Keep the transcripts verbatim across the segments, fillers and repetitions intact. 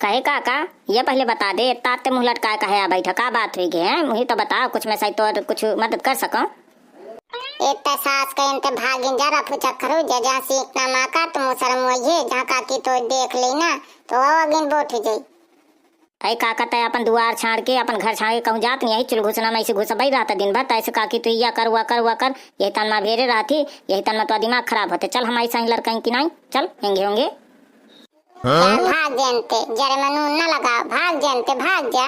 कहे काका, ये पहिले बता दे, इतना ते मुँह लटकाए कहे आ बैठा, का बात हुई गे हैं? मुही तो बताओ, कुछ मैं सही तौर कुछ मदद कर सकूँ। एक त सास कहिन ते भागिन जा रफू चक्खरू, जे जहाँ सीख ना माका तो मुसर मोइये, जहाँ काकी तो देख लेई ना, तो वो अगिन बोट हुई जाई। अरे काका, तै अपन दुआर छाड़ के, अपन घर छाड़ के कहूँ जात नहीं, यही चुलघुसना में ऐसे घुसबई रहता दिन भर, तैसे काकी तू या कर, वा कर, वा कर, यही तन में भेरे रहती, यही तन में तो दिमाग खराब होते। चल हमारी सही लड़कई की नाई, चल, हेंगे होंगे। हाँ? भाग जानते, जरे में नून न लगाओ, भाग जानते, भाग जा।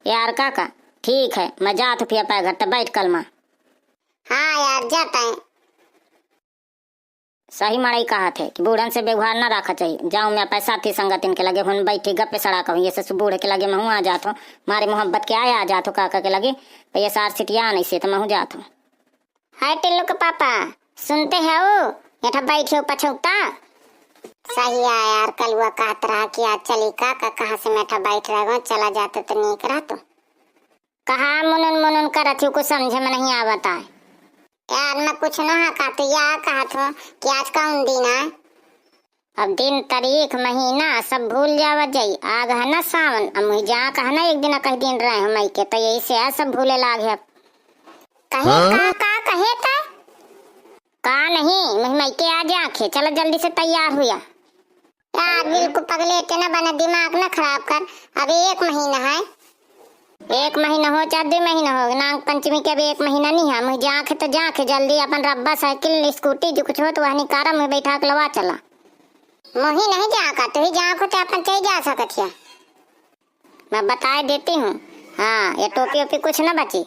यार काका, ठीक है, मैं जात हूँ फिर अपने घर, तब बैठ कल माँ। हाँ यार, जाता है। सही मड़ई कहत है कि बूढ़न से व्यवहार ना रखा चाहिए। जाऊँ मैं अपने साथी संगतिन के लगे, हुन बैठी गप्पे सड़ा कहूँ, ये से बूढ़ के लगे महूँ आ जात हूँ, मारे मोहब्बत के आया आ जात हूँ काका के लगे, तो ये सार सिटिया नहीं से तो महूँ जात हूँ। हाय टिल्लू के पापा, सुनते हो? एठा बैठे हो पछौता। सही है यार, कलुआ कहत रहा कि आज चली का, का कहाँ से मैं एठा बैठ रह गो, चला जाते तो नीक रहतो। कहा मुनुन मुनुन करत हो, कुछ समझे में नहीं आवत आय। यार मैं कुछ ना कहत, या कहत हो कि आज कौन दिन है? अब दिन, तारीख, महीना सब भूल जावा जाई। आग है ना सावन, अब मुझे जा कहा ना एक दिन कह दिन रहे हो मई के, तो यही से आ सब भूले लाग है। कहे हाँ? का, का कहे ता? का नहीं, मुझे मई के आ जा आखे, चलो जल्दी से तैयार हुआ। यार बिल्कुल पगले ते ना बना, दिमाग ना खराब कर। अभी एक महीना है। एक महीना हो चाहे दो महीना हो, नाग पंचमी के अभी एक महीना नहीं है। मुझे जांखे तो जांखे, जल्दी अपन रब्बा साइकिल स्कूटी जो कुछ हो तो वह निकारा, मुझे बैठा के लवा चला। मुही नहीं जांका, तू ही जांखो तो अपन चली जा सकत है। मैं बताए देती हूँ। हाँ, ये टोपी ओपी कुछ ना बची।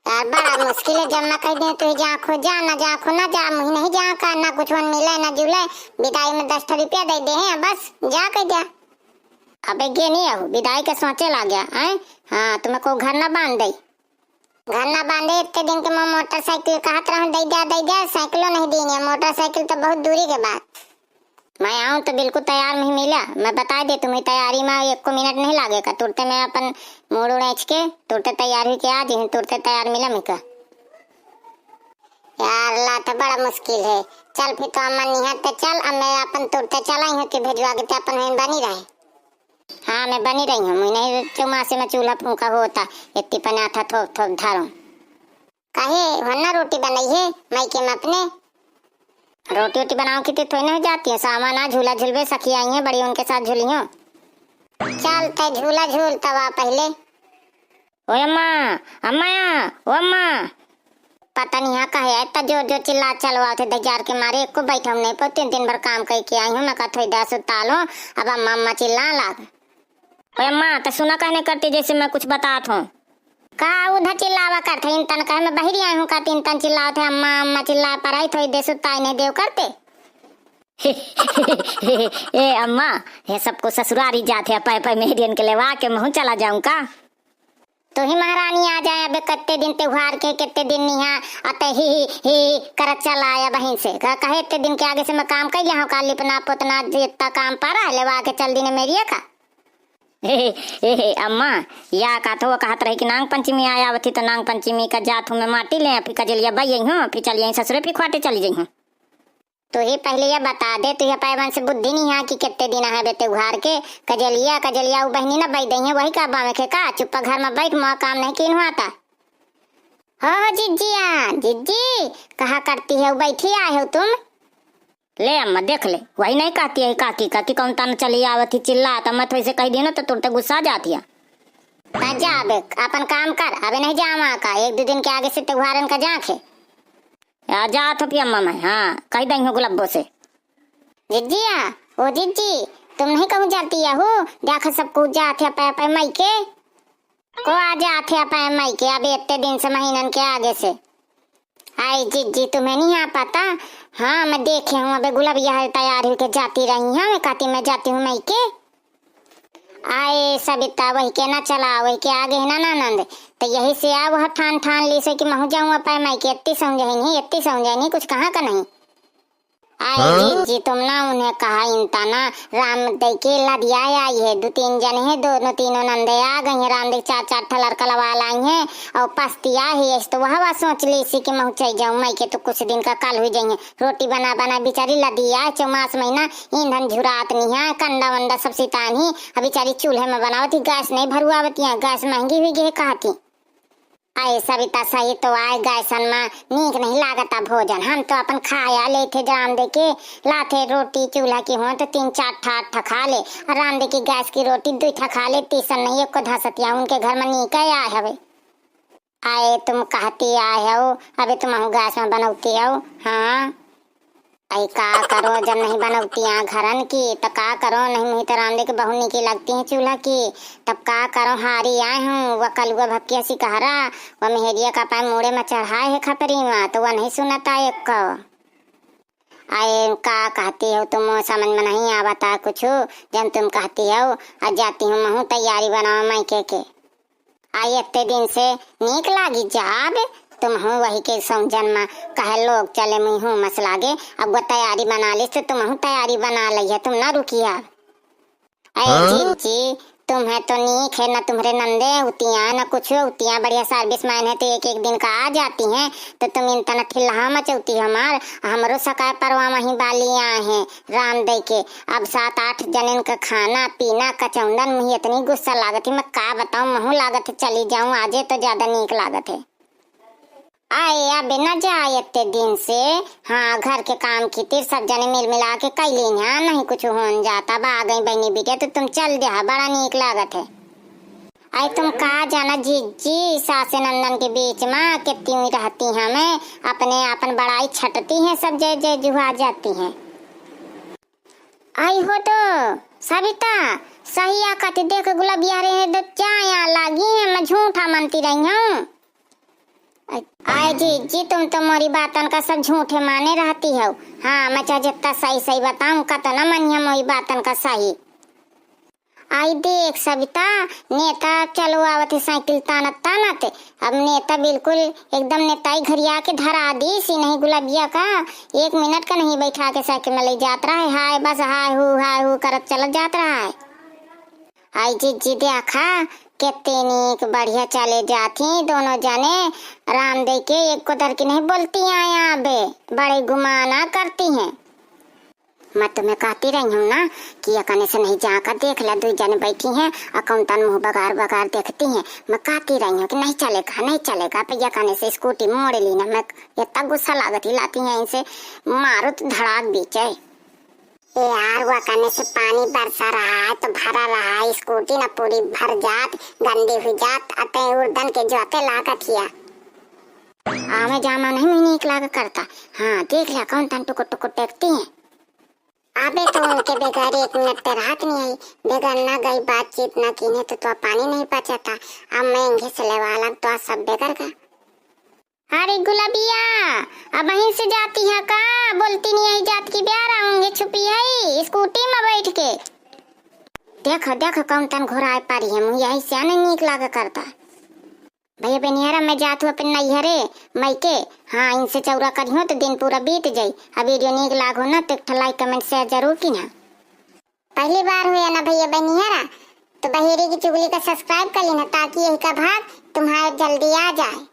यार बड़ा मुश्किल है, जब मैं कह दे तू ही जांखो जा, ना जांखो ना जा, मुही नहीं जांका, ना कुछ वन मिले ना जुले। विदाई में दस ठो रुपया दे दे हैं, बस जा कह दिया। अबे गे नहीं आहू, विदाई के सोचे लाग गया, हैं? हाँ, तुम्हें को घर ना बांध दे। घर ना बांधे, इतने दिन के मैं मोटरसाइकिल कहत रहूं, "दे जा, दे जा," साइकिलो नहीं दीन है, मोटरसाइकिल तो बहुत दूरी के बात। मैं आऊं तो बिल्कुल तैयार नहीं मिला, मैं बता दे तुम्हें, तैयारी में एको मिनट नहीं लागे का, तुरते मैं अपन मूड उड़ेच के तुरते तैयार हुई के आ जी, तुरते तैयार मिला मिका। यार ला तो बड़ा मुश्किल है, चल फिर तो अम्मा निहार ते चल, अब मैं अपन तुरते चलाई हूँ कि भेजवा के ते अपन वहीं बनी रहे। हाँ, मैं बनी रही हूँ, मुझे नहीं चौमासे में चूल्हा फूंका होता, इतनी पनाथा थोप थोप धारूं। काहे, वरना रोटी बनाई है, मायके में अपने? रोटी वोटी बनाओ की ते थोड़ी नहीं जाती है, सामान आ झूला झूलबे, सखी आई हैं, बड़ी उनके साथ झूली हूँ। चल, ते झूला झूल, तब आ पहले। ओ अम्मा, अम्मा, ओ अम्मा। पता नहीं यहाँ कहे है, इतना जोर जोर चिल्ला चलवा थे, दजार के मारे एको बैठा नहीं पौती, दिन भर काम करके आई हूँ, मैं कहा थोड़ी देर सुता लो, अब अम्मा अम्मा चिल्ला लाग। ओए अम्मा, त सुना कहने करती जैसे मैं कुछ बतात हूँ। का उधर चिल्लावा करत है, इन तन कहे मैं बहिरी आई हूँ का, तीन तन चिल्लावत है, अम्मा, अम्मा चिल्ला पर आई, थोड़ी देर सुताई नहीं देव करते। ए अम्मा, ये सबको ससुरारी जात है, पै पै मेहरियन के लेवा के महू चला जाऊं का? तू ही महारानी आ जाए, अबे कितने दिन त्योहार के, कितने दिन निहा, अते ही, ही, ही करत चला आया बहिन से। का-, कहे इतने दिन के आगे से मैं काम कर लिया हूँ, का लिपना पोतना जितना काम पड़ा है, लेवा के चल दीने मेरिया का। ए, ए, ए, अम्मा, या का तो वो कहत रही कि नांग पंचमी आया आवत ही, तो नांग पंचमी का जात हूँ मैं माटी ले, फिर कजलिया बई आई हूँ, फिर चली आई ससुरे, फिर ख्वाटे चली जाई हूँ। तू ही पहले ये बता दे, तू ये पैवन से बुद्धि नहीं है कि कितने दिन है बे त्योहार के, कजलिया, कजलिया, वो बहनी ना बई दई है, वही का बावे के का, चुप्पा घर में बैठ, मुआ काम नहीं कीन हुआ था। हो, हो, जिज्जिया, जिज्जी, कहा करती है, बैठी आए हो तुम? ले अम्मा, देख ले, वही नहीं कहती है काकी का कि कौन तन चली आवत ही चिल्ला, त मैं थोड़ी से कह दी ना तो तुरते गुस्सा जाती है। हाँ, जा बे, अपन काम कर, अबे नहीं जावा का, एक दो दिन के आगे से त्योहारन का जांखे। आ जात हो फिर अम्मा मैं, हाँ, कह दई हूँ गुलब्बो से। जिज्जिया, ओ जिज्जी, तुम नहीं कहूँ जाती है हो, देखा सब कुछ जात है पै पै माई के। को आ जात है पै माई के, अबे इतने दिन से महीनन के आगे से। आई जिज्जी, तुम्हें नहीं आ पता? हाँ, मैं देखे हूँ, अबे गुलबिया है तैयार हुई के जाती रही है, मैं कहती मैं जाती हूँ माई के। आए सबिता, वही के ना चला, वही के आगे है ना ननंद, तो यही से आ वह ठान ठान ली से कि महू जाऊँ अपै माई के, इतनी समझे नहीं, इतनी समझे नहीं, कुछ कहाँ का नहीं। आए हाँ? जीजी, तुम ना उन्हें कहा इनता ना, राम दे के लदिया आई है, दो तीन जन है, दोनों तीनों नंदे आ गई हैं, राम दे चार चार ठलर कलवा लाई हैं, और पस्तिया ही ऐस तो वह, वह सोच ली सी कि महू चल जाऊं मैं के, तो कुछ दिन का काल हुई जाइए, रोटी बना बना बेचारी लदिया, चौमास महीना ईंधन झुरात नहीं है, कंडा वंडा सब सितान ही, अब बेचारी चूल्हे में बनावत ही, गैस नहीं भरुआवती है, गैस महंगी हुई गई कहती। अरे सविता, सही तो आए, गैसन मा नीक नहीं लागता भोजन। हम तो अपन खाया लेथे राम दे के, लाथे रोटी चूल्हा की हो तो तीन चार ठा, ठा खा ले, और राम दे की गैस की रोटी दुई ठा खा ले, तीसन नहीं एको धसतिया उनके घर मा नीक आए हवे। अरे तुम कहती आए हो, अबे तुम गैस मा बनौती हो, हाँ। अई का करो, जब नहीं बनौती आ घरन की, त का करो, नहीं मुही त राम दे के बहुत नीकी लगती है चूल्हा की, तब का करो, हारी आए हूँ, वह कलुआ भक्किया सिकहरा, वह मेहरिया का पाए मूड़े में चढ़ाए है खपरी में, तो वह नहीं सुनता एक को। अई का कहती हो तुम, समझ में नहीं आवता कुछ, जब तुम कहती हो, आज जाती हूँ महू तैयारी बनाओ मायके के। आई एत्ते दिन से नीक लागी जाब, तुमहू वही के सौजन मा कहे लोग चले मुँहू मस लागे, अब वो तैयारी बना लिस तो तुमहू तैयारी बना लइहे, तुम ना रुकिया। अरे हाँ? जीजी, तुम्हें तो नीक है, ना तुम्हरे नंदे उतिया, ना कुछ उतिया, बढ़िया service man है तो एक एक दिन का आ जाती हैं, तो तुम इन तना थिल्हा मचौती हमार, हमरो सकाय परवा वहीं बाली आए हैं। राम दे के, अब सात आठ जनन का खाना पीना कचौंदन, मुही इतनी गुस्सा लागत है, मैं का बताऊं, महू लागत है चली जाऊं, आजे तो ज्यादा नीक लागत है। आए, अबे न जाए इतने दिन से, हाँ, घर के काम खातिर सब जने मिल मिला के कैली ना, नहीं कुछ होन जाता, बा आ गई बहनी बिटिया, तो तुम चल दे, बड़ा नीक लागत है। आई तुम का जाना जीजी, सासे नंदन के बीच मा कितनी हुई रहती हैं, अपने आपन बड़ाई छटती हैं, सब जय जय जुहा जाती हैं। आई हो तो सविता, सही आ कति देख गुलबिया रे, दो चाया लागी हैं, मैं झूठा मनती रही हूँ। आई जीजी, तुम तो मोरी बातन का सब झूठे माने रहती हो। हाँ, मैं चाहे जितना सही सही बताऊँ, कतना मनिया मोरी बातन का सही। आई देख सविता, नेता चलो आवत है साइकिल तानत तानत। अब नेता बिल्कुल एकदम नेताई घरिया के धरा दी सी नहीं गुलबिया का, एक मिनट का नहीं बैठा के साइकिल में ले जात रहा है। हाय बस हाय हू हाय हू करत चलत जात रहा है। आई जीजी देखा, कितनी नीक बढ़िया चले जात ही दोनों जने। राम दे के एक को धर के नहीं बोलती आया अबे, बड़े गुमाना करती हैं। मैं तुम्हें कहती रही हूँ ना कि एकने से नहीं जाकर देख ले, दुई जने बैठी हैं और कौन तन मुँह बगार बगार देखती हैं। मैं कहती रही हूँ कि नहीं चलेगा, नहीं चलेगा, पर एकने से स्कूटी मोड़ ली ना। मैं इतना गुस्सा लागत ही लाती हैं इनसे, मारो तो धड़ाक बीचे। ए यार, वकने से पानी बरसा रहा है तो भरा रहा है, स्कूटी ना पूरी भर जात, गंदी हुई जात, अते उर्दन के जोते लागत हिया। आवे जामा नहीं मुझे नीक लाग करता। हाँ, देख लिया कौन तन टुकुर टुकुर देखती हैं। अबे तो उनके बगैर एक मिनट ते रहत नहीं आई, बगैर ना गई बातचीत ना कीने तो, तो पानी नहीं बचाता। अब मैं इंगे से लेवा लग तो सब बगैर का। अरे गुलबिया, अब वहीं से जाती है का? बोलती नहीं आई जात की ब्याह रहूंगे छुपी है स्कूटी में बैठ के। देखो देखो कौन तन घुराए पारी है, मुँह यही से आने नीक लाग करता। भैया बनिहारा मैं जात हूँ अपन नैहरे, मायके। हाँ, इनसे चौरा करियो तो दिन पूरा बीत जाई। अब वीडियो नीक लागो ना तो एक ठो like comment share जरूर की ना। पहली बार हुए ना भैया बनिहारा, तो बहिरी की चुगली का subscribe कर लेना ताकि यही का भाग तुम्हारे जल्दी आ जाए।